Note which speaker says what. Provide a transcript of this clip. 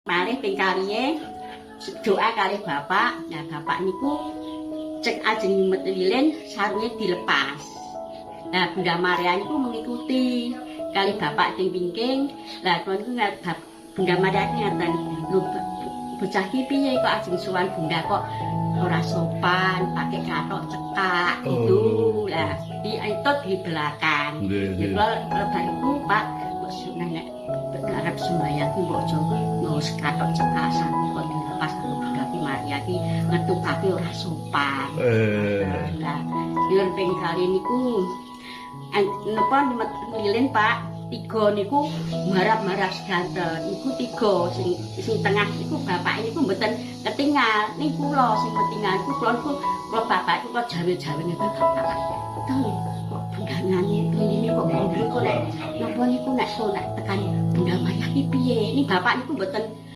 Speaker 1: Malih ping kaliye doa kalih bapak. Nah, bapak niku cek ajeng nyumet lilin, sarunge dilepas. Nah, Bunda Maria niku mengikuti kalih bapak teng wingking. Lah, kula niku Bunda Maria ki ngaten, "Lho, bocah ki piye kok ajeng sowan Bunda kok ora sopan, pakai kathok cekak gitu." Lah, di itu di belakang.
Speaker 2: Nggih,
Speaker 1: Ya
Speaker 2: nggih.
Speaker 1: Kula lebar iku, Pak, mbok nek arep sembahyang ki mbok aja nggawa kathok cekak, sarung kok dilepas, karo Bunda ki Maria ki ngetukake ora sopan. Lah, nyuwun ping kali niku napa nyumet lilin, Pak, tiga niku marap-marap sedanten. Iku tiga sing sing tengah niku bapak niku mboten ketingal, ning kula sing ketingal niku. Kula niku, kula bapak niku kula jawe-jawe ngeten, "Bapak, teng kok Bunda ngene ini kok ngono kok, nek napa niku nek tekan Bunda Maria ki piye?" Ini bapak niku mboten